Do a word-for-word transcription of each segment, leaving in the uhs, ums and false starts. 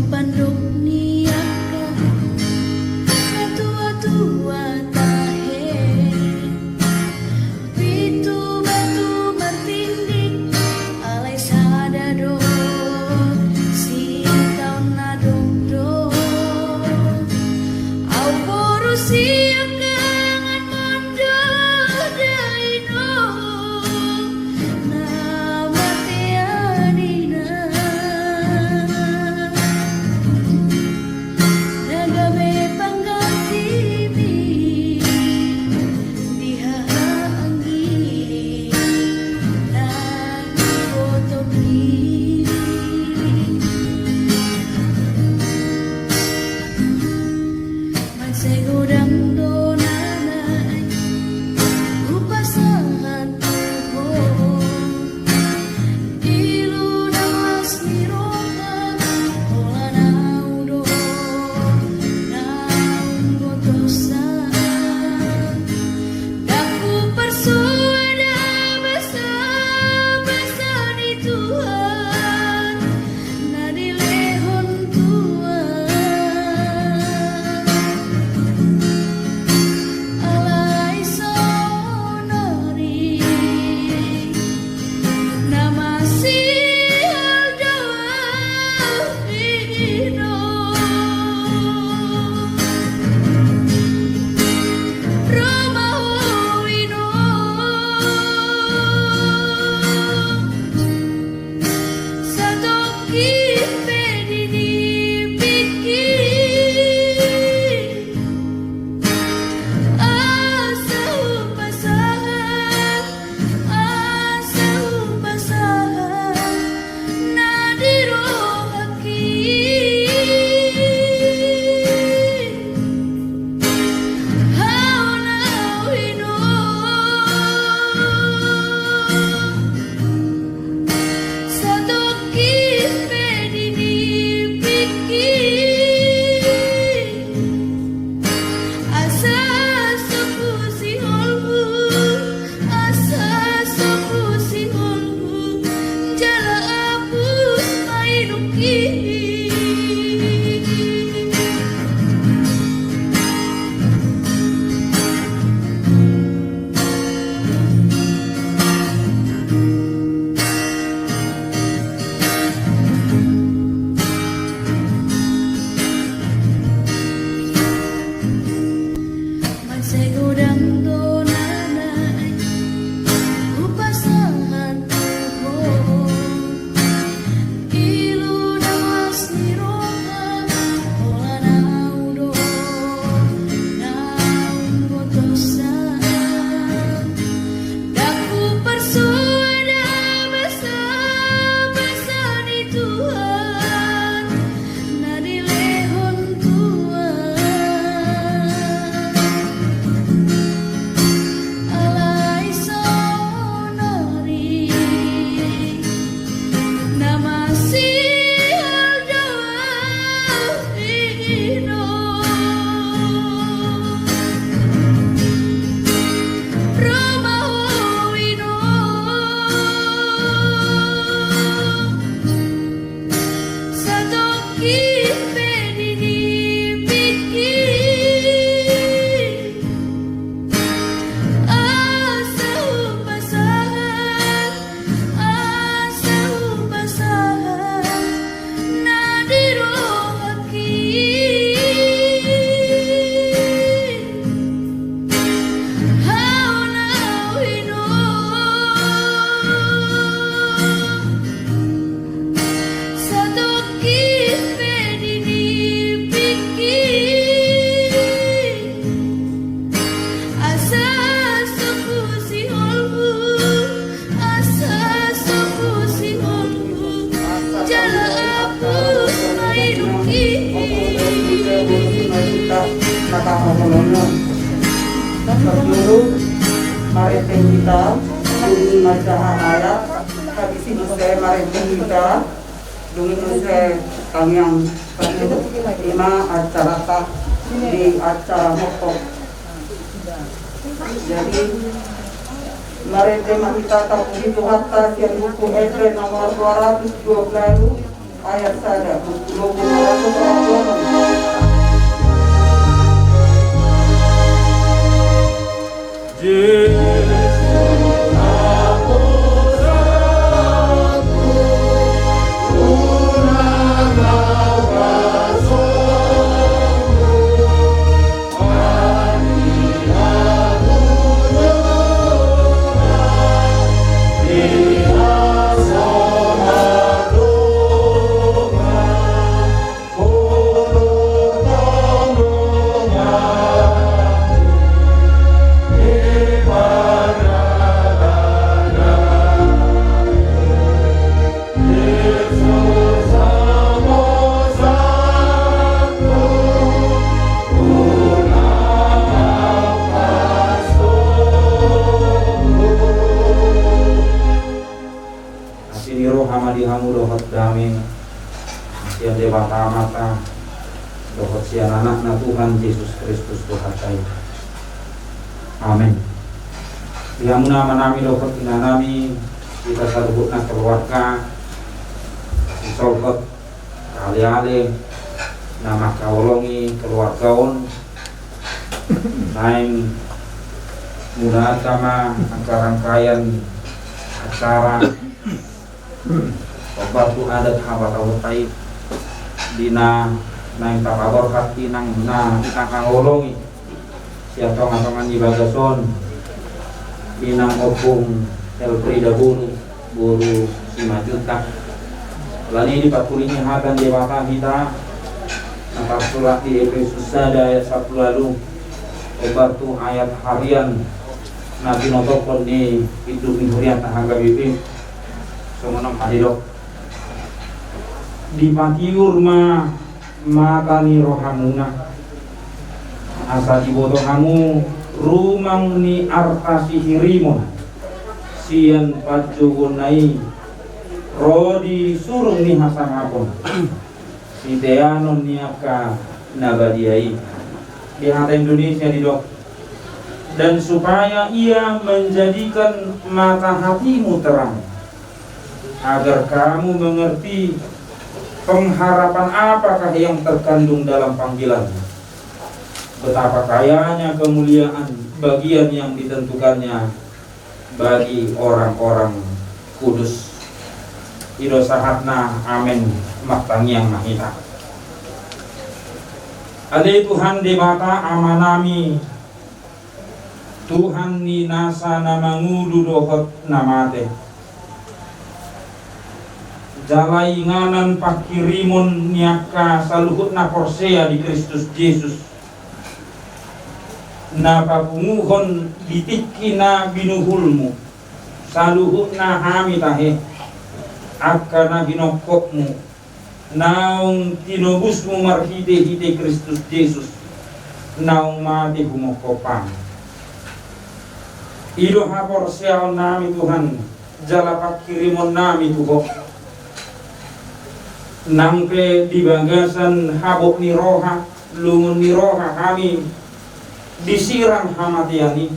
Pandok ni angka na tua-tua tahe, pitu batu martindik, alai sada do sitaon na dokdok. Au boru siangkangan mondo dainong na matean ina. Na gabe panggantiMi di haha anggi na dibotoMi. Mansai godang do na naeng hupasahat tu Ho. Ilu na las ni roha, holan Au do naung botosa. Ndang huparsoada basabasa ni Tuhan na dilehon Tuhan. Alai saonari na masihol do Ino. Ro ma Ho Ino. Satongkin pe di nipingki. Asa hupasahat, asa hupasahat na di rohangki. Ho na Ino. Satongkin pe di nipingki. Asa so husiholhu, asa so husiholhu, jala apus ma inongki. Mansai godang do na naeng hupasahat tu Ho. Ilu na las ni roha, holan Au do naung botosa. Ndang huparsoada basabasa ni Tuhan na dilehon Tuhan. Alai saonari na masihol do Ino. Ro ma Ho Ino. Satongkin pe di nipingki. Asa hupasahat, asa hupasahat na di rohangki. Ho na Ino. Satongkin pe di nipingki. Asa so husiholhu, asa so husiholhu, jala apus ma inongki. Parjolo, marende hita, dung i manjaha ayat, habis i muse marende hita, dung i muse tangiang. Ima acarata di acara motop. Jadi, marende ma hita, tapuji Tuhanta sian buku Ende nomor dua ratus dua puluh, Ayat sada, logo saratus opat pulu onom. Asi ni roha ma di hamu dohot dame sian Debata Amanta dohot sian Anakna Tuhan Jesus Kristus Tuhanta i. Amen. Di hamu na amanami dohot inanami, hita saluhutna keluarga, sisolhot, aleale na mangkaholongi keluarga on, naeng mulaanta ma angka rangkaian acara hombar tu adat habatahonta i, di na naeng tapaborhat inang na tahaholongi sian tongatonga ni bagas on, inang ompung Elfrida boru, boru Simanjuntak. Alani i dipatulingi hata ni Debata hita na tarsurat di Epesus sada ayat sampulu ualu, hombar tu ayat harian na tinotophon ni induk ni hurianta H K B P. Songon on ma didok: Dipatiur ma mata ni rohamuna, asa diboto hamu rumang ni arta sihirimon sian panjouonna i, ro di surung ni hasangapon, siteanon ni angka na badia i. Di hata Indonesia didok: Dan supaya Ia menjadikan mata hatimu terang, agar kamu mengerti pengharapan apakah yang terkandung dalam panggilanmu, betapa kayanya kemuliaan bagian yang ditentukannya bagi orang-orang kudus. I do sahatna. Amen. Martangiang ma hita. Ale Tuhan Debata Amanami, Tuhan ni nasa na mangolu dohot na mate, jala inganan panghirimon ni angka saluhut na porsea di Kristus Jesus, na papunguhon di tingki na binuhulmu saluhutna hami tahe, angka na hinophopmu, naung tinobusmu marhitehite Kristus Jesus, naung mate humophop hami. I do haporseaonnami Tuhan, jala panghirimonnami tu Ho. Nang pe di bagasan habot ni roha, lungun ni roha hami disirang hamatean i,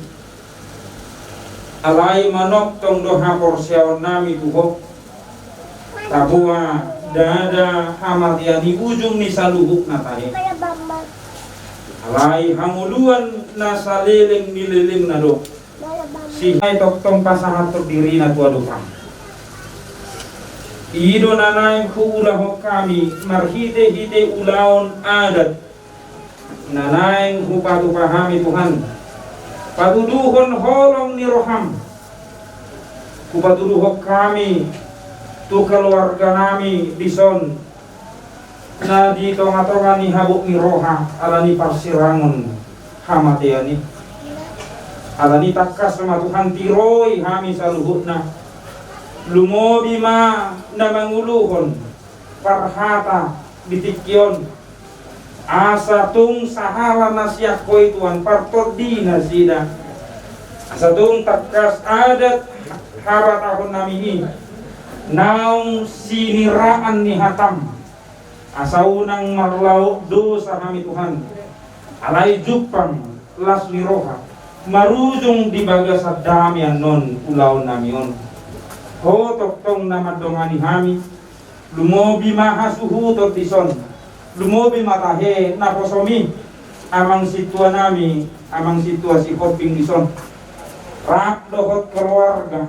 alai manongtong do haporseaonnami tu Ho, taboa ndada hamatean i ujung ni saluhutna tahe. Alai hangoluan na saleleng ni lelengna do, si ai tongtong pasahathon dirina tu adopanMu. I do na naeng huulahon hami marhitehite ulaon adat na naeng hupatupa hami Tuhan, patuduhon holong ni rohaM. Hupatuduhon hami tu keluarganami dison, na di tongatonga ni habot ni roha alani parsirangon hamatean i. Alani tangkas ma Tuhan tiroi hami saluhutna. Lumobi ma na manguluhon parhata di tingki on, asa tung sahala na sian Ho i Tuhan, partondi nasida. Asa tung tangkas adat habatahonnami i naung siniraan ni hataM, asa unang marlaok dosa hami Tuhan, alai jumpang las ni roha marujung di bagasan dame annon ulaonnami on. Ho tongtong na mandongani hami, Lumobi ma hasuhuton dison, lumobi ma tahe naposomi, amang sintua nami, amang sintua Sihombing dison, rap dohot keluarga.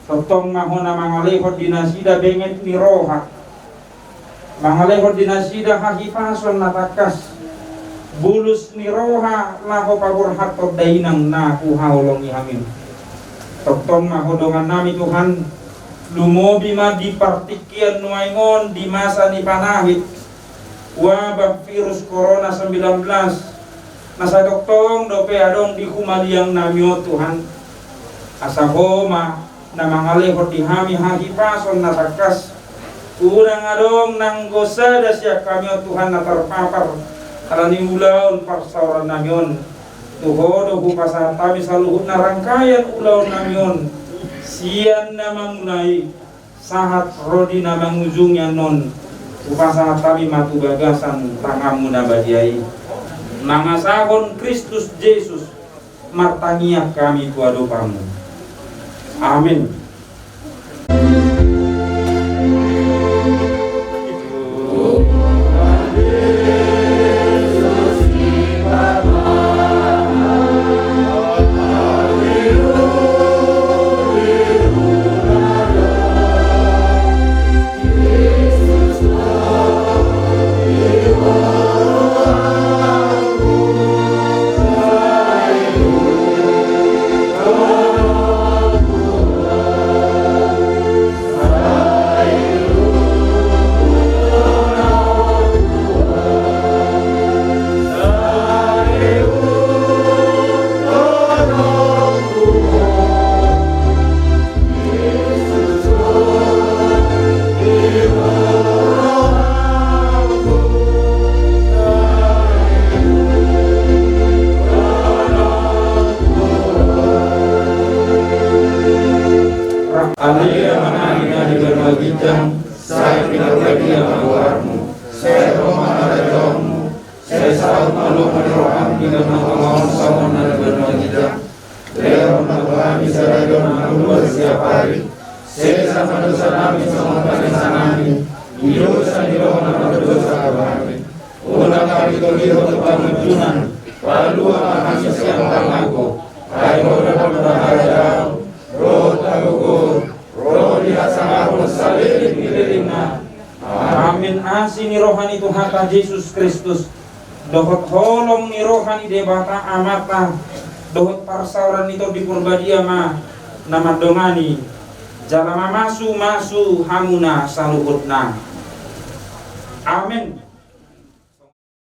Tongtong ma ho na mangalehon di nasida benget ni roha, mangalehon di nasida hahipason na tangkas, bulus ni roha laho paborhathon dainang na huhaholongi hami. Tongtong ma ho dongan nami Tuhan, lumobi ma di partingkian nuaeng on di masa ni panahit wabah virus corona sembilan belas, na sai tongtong dope adong di humaliang nami on Tuhan. Asa ho ma na mangalehon di hami hahipason na tangkas. Unang adong nanggo sada sian hami on Tuhan na tarpapar alani ulaon parsaoran nami on. Tu ho do hupasahat hami saluhut na rangkaian ulaon nami on, sian na mamulai sahat ro di na mangujungi annon. Hupasahat hami ma tu bagasan tanganmu na badia i, mangasahon Kristus Jesus martangiang hami tu adopanmu. Amin. Ale Amanami na di banua ginjang, sai pinarbadia ma goarmu, sai ro ma harajaonmu, sai saut ma lomo ni roham di banua tonga on songon na di banua ginjang. Lehon ma tu hami sadari on hangoluan siapari. Sesa ma dosanami songon panesanami di dosa ni roha na mardosa tu hami. Unang hami togihon tu pangunjunan, palua ma hami sian pangago. Ai Ho do harajaon, dohot hagogoon, ro di hasangapon saleleng ni lelengna. Amin. Asi ni roha ni Tuhanta Jesus Kristus, dohot holong ni roha ni Debata Amanta, dohot parsaoran ni Tondi Parbadia ma na mandongani jala mamasumasu hamuna saluhutna. Amin.